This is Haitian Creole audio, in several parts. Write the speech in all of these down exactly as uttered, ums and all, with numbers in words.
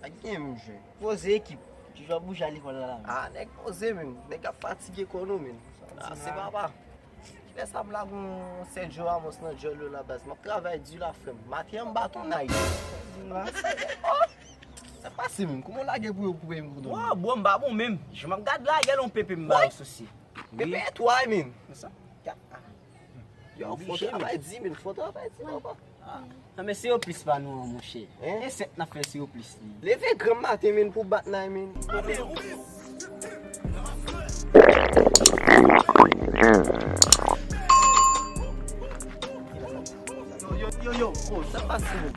Pa gen menm jwe. Poze ekip. Ti jwa bouje a lekòl la la. Ah, nèg poze menm. Nèg ap fatige kò nou menm. Ah, se papa. Kilè sa m la gon Sergio Ramos nan djòl yo la baz. M ap travay di la frè m. Maten an m baton nay. Oh! Sa pase menm. Kouman w lage pou yo koupe m kouton? Wa, bro, m pa bon menm. Jan m ap gad lagè l on pepe m ba yo sosi. Pepe etway menm. Sa. Yo, fò travay di, men fò travay di, papa. Ah, men se yo plis pa nou an, monchè. Hein? E sèt n ap fè se yo plis li. Leve granm maten, men pou bat nan, men. Yo, yo, yo, yo, oh, sa pase, men.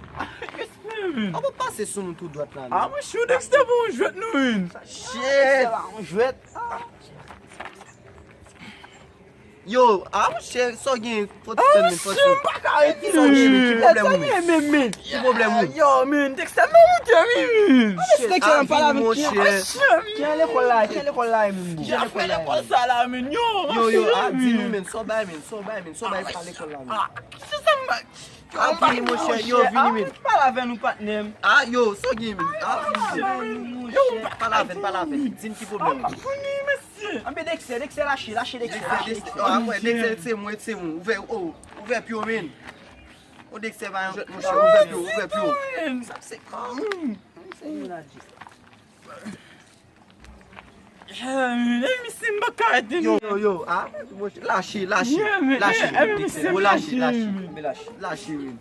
Respè, men. An pa pase sou nou tou dwat la, men. Ah, monchè, Dexter pa yon jwèt, non, men. Chè. Dexter pa yon jwèt. Yo, ah, monchè, sa w gen? Fò ti tèt, men, fò ti. Ah, monchè, m pa ka rete, men. Sa w gen, men? Ki pwoblèm ou, men? Ki pwoblèm ou? Yo, men, Dexter, m nan moute, wi, men. Monchè, Dexter, m pale avèk ki? Ki lekòl la? Ki lekòl la, men? Ki lekòl sa la, men? Yo, yo, yo, ah, di nou, men, sa w bay, men, sa w bay, men, sa w bay sa lekòl la, men. Ah, se sa m bay. Ah, vini, monchè, yo, vini, men. Pale avè nou, patnè m. Ah, yo, sa w gen, men? Ah, vini. Yo, pale avè n, pale avè n. Di m ki pwoblèm ou. Anben Dexter, Dexter, lache, lache Dexter, lache Dexter. Ah, wè, Dexter, se mwen, se mwen. Ouvè, oh, ouvè pye w, men. Oh, Dexter, pa yon jwèt, monchè, ouvè pye w, ouvè pye w. Sa se kòm. Yo, yo, yo, ah, monchè, lache, lache, lache, Dexter, oh, lache, lache, lache, lache, men.